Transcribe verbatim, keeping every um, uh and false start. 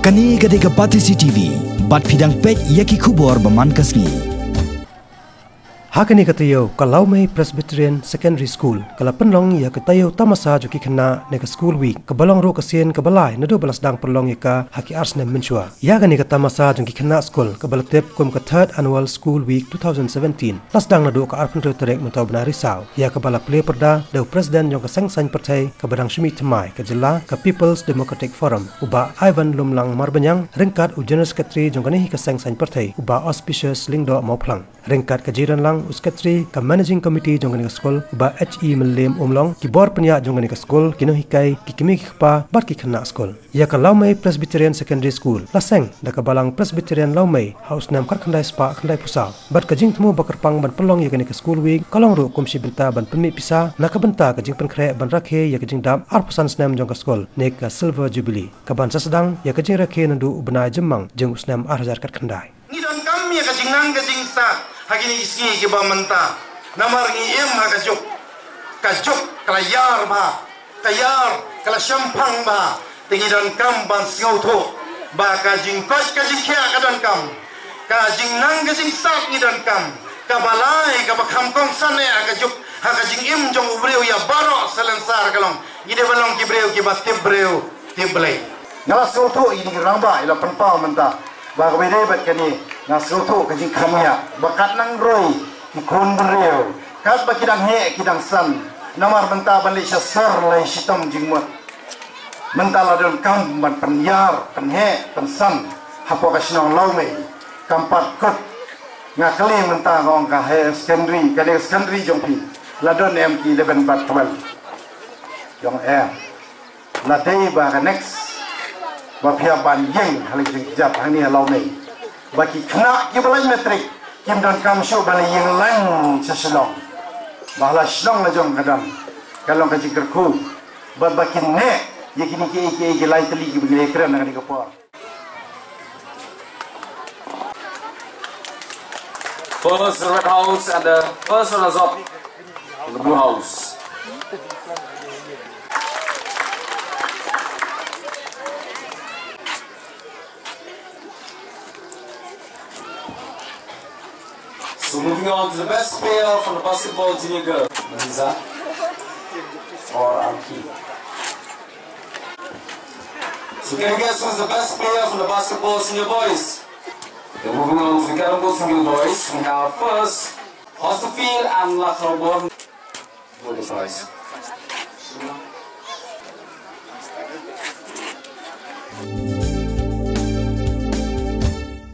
Kane ka dei ka Batesi T V, bad phi dang peit ïa ki khubor ba man ka sngi. Ha kane ka taïew ka Lawmei Presbyterian Secondary School ka la pynlong ïa ka taïew tamasa jong ki khynnah ne ka School Week, kaba long ruh ka sien kaba lai naduh ba la sdang pynlong ïa ka ha ki ar snem mynshuwa. Ïa kane ka tamasa jong ki khynnah skul kaba la tip kum ka Third Annual School Week two thousand seventeen la sdang naduh ka arphew hynriew tarik mynta u bnai Risaw, ïa kaba la plie pyrda da u President jong ka Seng Saiñ Pyrthei kaba dang shu mih thymmai ka jylla, ka People's Democratic Forum, u Bah Ivan Lumlang Marbaniang, ryngkat u General Secretary jong kane hi ka Seng Saiñ Pyrthei, u Bah Auspicious Lyngdoh Mawphlang. Ryngkat ka jingdon lang u Secretary ka Managing Committee jong kane ka skul, u Bah H E Mylliem Umlong, ki bor pynïaid jong kane ka skul, ki nonghikai, ki kmie ki kpa bad ki khynnah skul. Ïa ka Lawmei Presbyterian Secondary School la seng da ka Balang Presbyterian Lawmei ha u snem khatkhyndai spah khyndaiphew saw. Bad ka jingthmu ba kyrpang ban pynlong ïa kane ka School Week ka long ruh kum shi bynta ban pynmih pisa na ka bynta ka jingpynkhreh ban rakhe ïa ka jingdap arphew san snem jong ka skul ne ka Silver Jubilee, kaban sa sdang ïa ka jingrakhe naduh u bnai Jymmang jong u snem ar hajar khatkhyndai. Ngi donkam ïa ka jingnang ka jingstad ha kine ki sngi kiba mynta. Namar ngi im ha ka juk. Ka juk ka la ïar bha. Ka ïar ka la shemphang bha. Te ngi donkam ban sngewthuh ba ka jingkoit ka jingkhiah ka donkam. Ka jingnang ka jingstad ngi donkam. Kaba lai kaba kham kongsan eh ha ka juk, ha ka jingim jong u briew ïa baroh salonsar ka long. Ngi dei ban long ki briew kiba tip briew tip Blei. Nga la sngewthuh ïa kine ki rangbah ïa la pynpaw mynta ba kaba ïadei bad kane, nga sngewthuh ka jingkham ïa ba kat nang roi ki khun bynriew, kat ba ki dang heh ki dang san. Namar mynta ban leit sha sor la shitom jingmut. Mynta la donkam ban pynïar, pynheh, pynsan hapoh ka shnong Lawmei. Kam pat kut. Nga kylli mynta, nga ong ka higher secondary, kane ka secondary jong phi la don em ki eleven bad twelve? Jong em. La dei ba ka next ba phi hap ban ïeng ha la ki jingkjat hangne ha Lawmei, ba ki khynnah kiba lait matric kim donkam shuh ban ïeng lang sha Shillong. Ba ha la Shillong la jong ka don, ka long ka jingkyrkhu. Bad ba kin neh ïa kine kiei kiei ki lai tylli kiba ngi la ïakren ha kane ka por. First Red House and the first runners up in the Blue House. So moving on to the best player from the basketball junior girl, Melissa, or Arki. So can you guess who's the best player from the basketball senior boys? Then moving on to the Karambol senior boys, we have first Hostel Field and Lakhraw Bourne. Both the boys.